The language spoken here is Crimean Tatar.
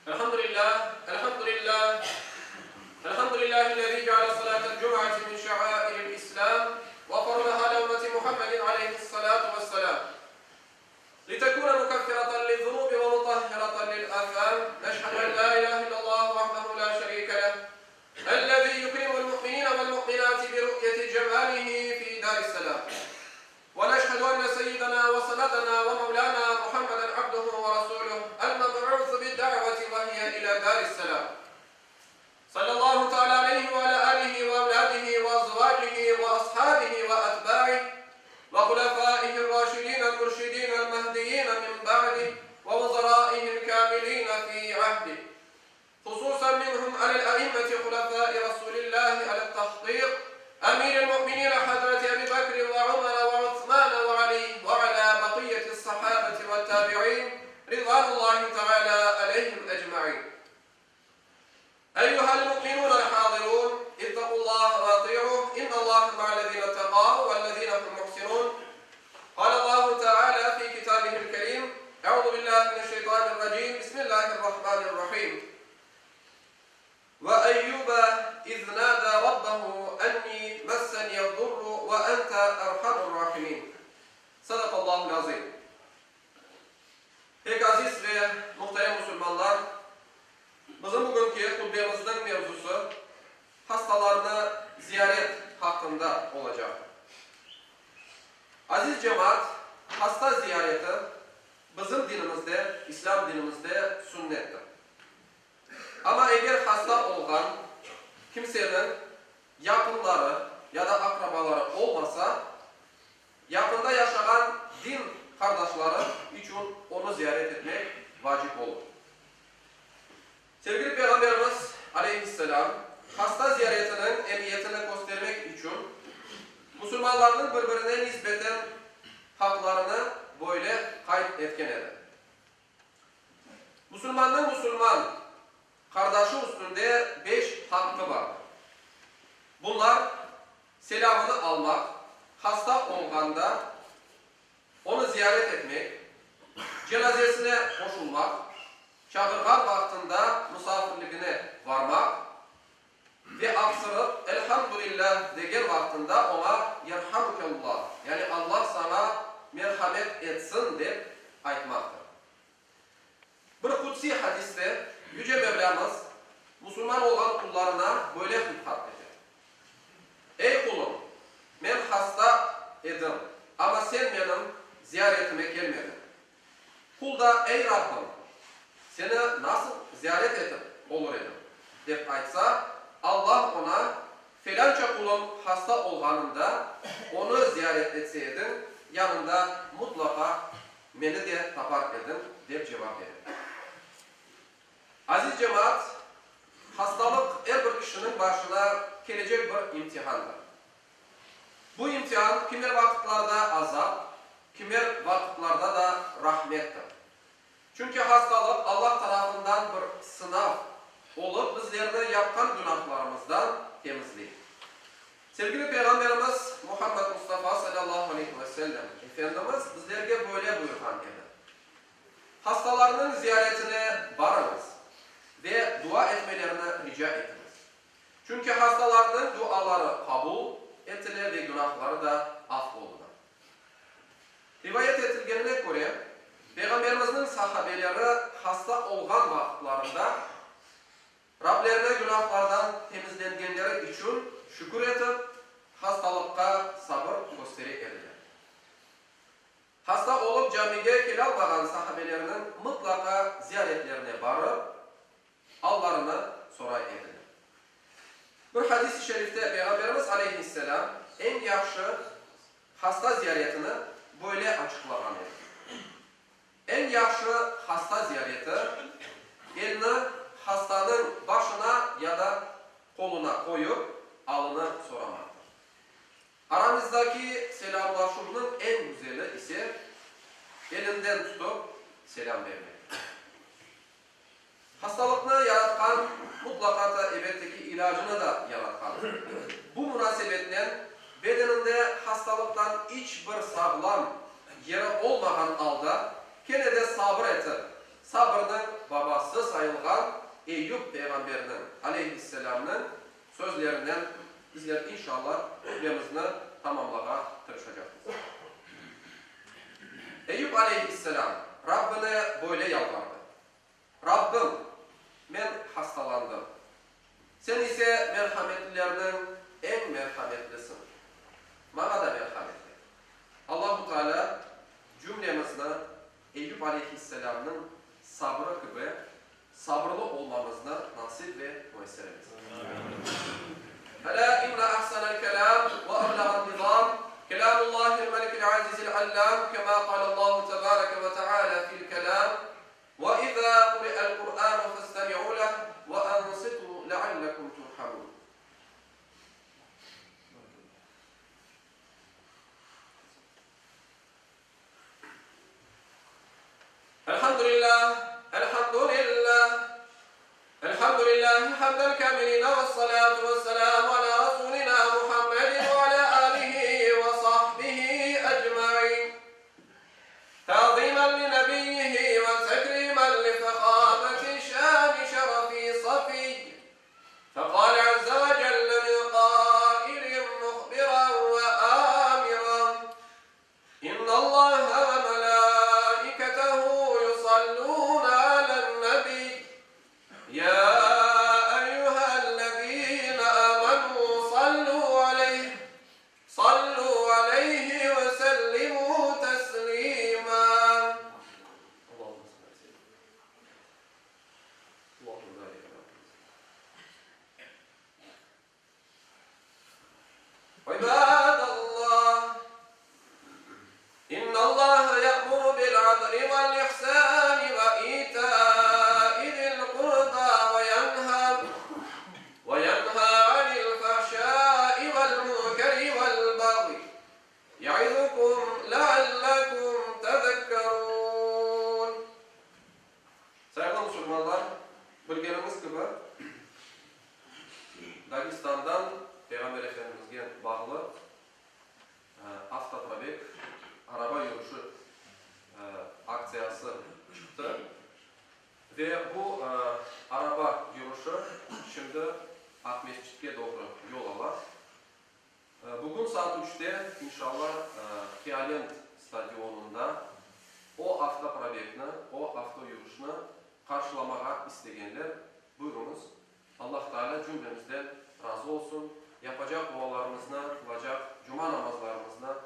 Elhamdülillah, elhamdülillah, elhamdülillahi'l-lezî ceale salâtel cum'ati min şe'âiril İslâm ve faradaha alâ ümmeti Muhammedin aleyhissalâtu vesselâm. Litekûne mukeffireten liz-zunûbi ve mutahhireten lil-âsâm. Neşhedü en lâ ilâhe illallah vahdehu lâ şerîke leh, ellezî yukrimul mu'minîne vel-mu'minâti bi ru'yeti cemâlihi fî dâris-selâm. Ve neşhedü enne seyyidena ve senedena ve mevlana Muhammeden abduhu ve rasuluh el-meb'ûsu bid-da'veti ve hiye ilâ dâris-selâm. Sallallahu teâlâ aleyhi ve alâ âlihi ve evlâdihi ve azvâcihi ve ashâbihi ve etbâih ve hulefâihir-râşidînel-mürşidînel-mehdiyîne min ba'dih ve vuzerâihil-kâmilîne fî ahdih. Hususan minhum alel-a'immeti hulefâi Rasûlillâhi alet-tahkîk, Emîril-mu'minîne Hazreti Ebî Bekr ve Ömer ve Osman ve Alî ve alâ bakiyyeti's-sahâbeti ve't-tâbi'în ridvânullâhi teâlâ aleyhim ecmaîn. Eyyuhel-mu'minûnel-hâzirûn, ittaqullâhe ve atî'ûh, innallâhe ma'allezîne ittekav vellezîne hum muhsinûn. Kâlellâhu teâlâ fî kitâbihil-kerîm, Euzu billâhi mineşşeytânirracîm, Bismillâhirrahmânirrahîm. Ve Eyyûbe iz nâdâ rabbehu ennî messeniyed-durru ve ente erhamur-râhimîn. Sadakallâhul azîm. Pek aziz ve muhterem musulmanlar, bizim bugünki hutbemizniñ mevzusı hastalarnı ziyaret haqqında olacaq. Aziz cemaat, hasta ziyareti bizim dinimizde, İslâm dinimizde sünnettir. Amma eger hasta olğan kimseniñ yaqınları ya da aqrabaları olmasa, yaqında yaşağan din qardaşları içün onı ziyaret etmek vacip olur. Sevgili Peyğamberimiz, aleyhisselâm, hasta ziyaretiniñ emiyetini köstermek içün musulmanlarnıñ bir-birine nisbeten haqlarını böyle qayd etken edi. Musulmannıñ musulman qardaşı üstünde beş haqqı bardır. Bunlar, selâmını almaq, hasta olğanda onı ziyaret etmek, cenazesine qoşulmaq, çağırğan vaqtında musafirligine varmaq ve aqsırıp Elhamdülillah degen vaqtında oña Yerhamükellah, yani Allah saña merhamet etsin dep aytmaqtır. Bir qudsiy hadiste Yüce Mevlâmız musulman olğan qullarına böyle hıtap ete, Ey qulum, men hasta edim, amma sen menim ziyaretime kelmediñ. Qul da, Ey Rabbim, seni nasıl ziyaret etip olur edim? dep aytsa, Allah oña, Felânça qulum hasta olğanında onı ziyaret etse ediñ, yanında mutlaqa Meni de tapar ediñ, dep cevap bere. Aziz cemaat, hastalıq er bir kişiniñ başına kelecek bir imtihandır. Bu imtihan kimer vaqıtlarda azap, kimer vaqıtlarda da rahmettir. Çünki hastalıq Allah tarafından bir sınav olıp, bizlerni yapqan günahlarımızdan temizley. Sevgili Peyğamberimiz Muhammed Mustafa salâllahu aleyhi ve sellem Efendimiz bizlerge böyle buyurğan edi, Hastalarnıñ ziyaretine barıñız ve dua etmelerini rica etiñiz. Çünki hastalarnıñ duaları qabul etile ve günahları da af oluna. Rivayet etilgenine köre, Peyğamberimizniñ sahabeleri hasta olğan vaqıtlarında Rablerine günahlardan temizlengenleri içün şükür etip, hastalıqqa sabır köstere ediler. Hasta olıp camige kelalmağan sahabelerniñ mıtlaqa ziyaretlerine barıp, allarını soray ediler. Bir hadis-i şerifte Peyğamberimiz aleyhisselâm eñ yahşı hasta ziyaretini böyle açıqlağan edi, Eñ yahşı hasta ziyareti, elni hastanıñ başına ya da qoluna qoyıp, alını soramaqtır. Aramızdaki selâmlaşuvnıñ eñ güzeli ise, elinden tutıp selâm bermektir. Hastalıqnı yaratqan, mutlaqa ta, elbette ki, ilâcını da yaratqandır. Bu munasebetnen, bedeninde hastalıqtan iç bir sağlam yeri olmağan alda, kene de sabır etip, Sabırnıñ babası sayılğan Eyüp peyğamberniñ, aleyhisselâmnıñ, sözlerinen bizler inşallah hutbemizni tamamlağa tırışacaqmız. Eyüp aleyhisselâm Rabbine böyle yalvardı, Rabbim, men hastalandım. Sen ise merhametlilerniñ eñ merhametlisiñ. Maña da merhamet et. Allahu Teala cümlemizni Eyüp aleyhisselâmnıñ sabrı kibi sabırlı olmamıznı nasip ve müyesser etsin. Elâ inne ahsenel kelâm ve eblağen nizâm kelâmullâhil melikil azizil allâm kemâ kâlellâhu tebâreke ve teâlâ fil kelâm, Ve izâ quri'el Qur'ânu festemi'û leh ve ansitû leallekum turhamûn. Elhamdülillâh, elhamdülillâh, elhamdülillâhi hamdel kâmilîne vessalâtu vesselâmu alâ rasûlinâ Muhammedin ve alâ âlihi ve sahbihi ecmaîn. Ta'zimen li nebiyyihi ve tekrimen li fehâmeti şâni şerefi safiy. Feqâle azze ve celle min qâilin muhbiran ve âmiran, İnnallâhe ve melâiketehu yusallûne alen-nebiy, yâ eyyühellezîne âmenû sallû aleyh, sallû aleyhi ve sellimû teslîmâ. İbadallah, İnnallaha ya'muru bil-adli vel-ihsani ve ita'i zil-qurba ve yenha ve yenha anil-fahşai vel-munkeri vel-bagyi ya'izukum leallekum tezekkerun. Sayğılı musulmanlar, bilgeniñiz kibi, Dagestandan Peyğamber Efendimizge bağlı avtoprobeg, araba yürüşi, aktsiyası çıqtı ve bu araba yürüşi şimdi Aqmescitke doğru yol ala. Bugün saat üçte, inşalla, Fiolent stadionında o avtoprobegni, o avtoyürüşni qarşılamağa istegenler, buyurıñız. Allah Taalâ cümlemizden razı olsun, yapacaq dualarımıznı, qılacaq cuma namazlarımıznı.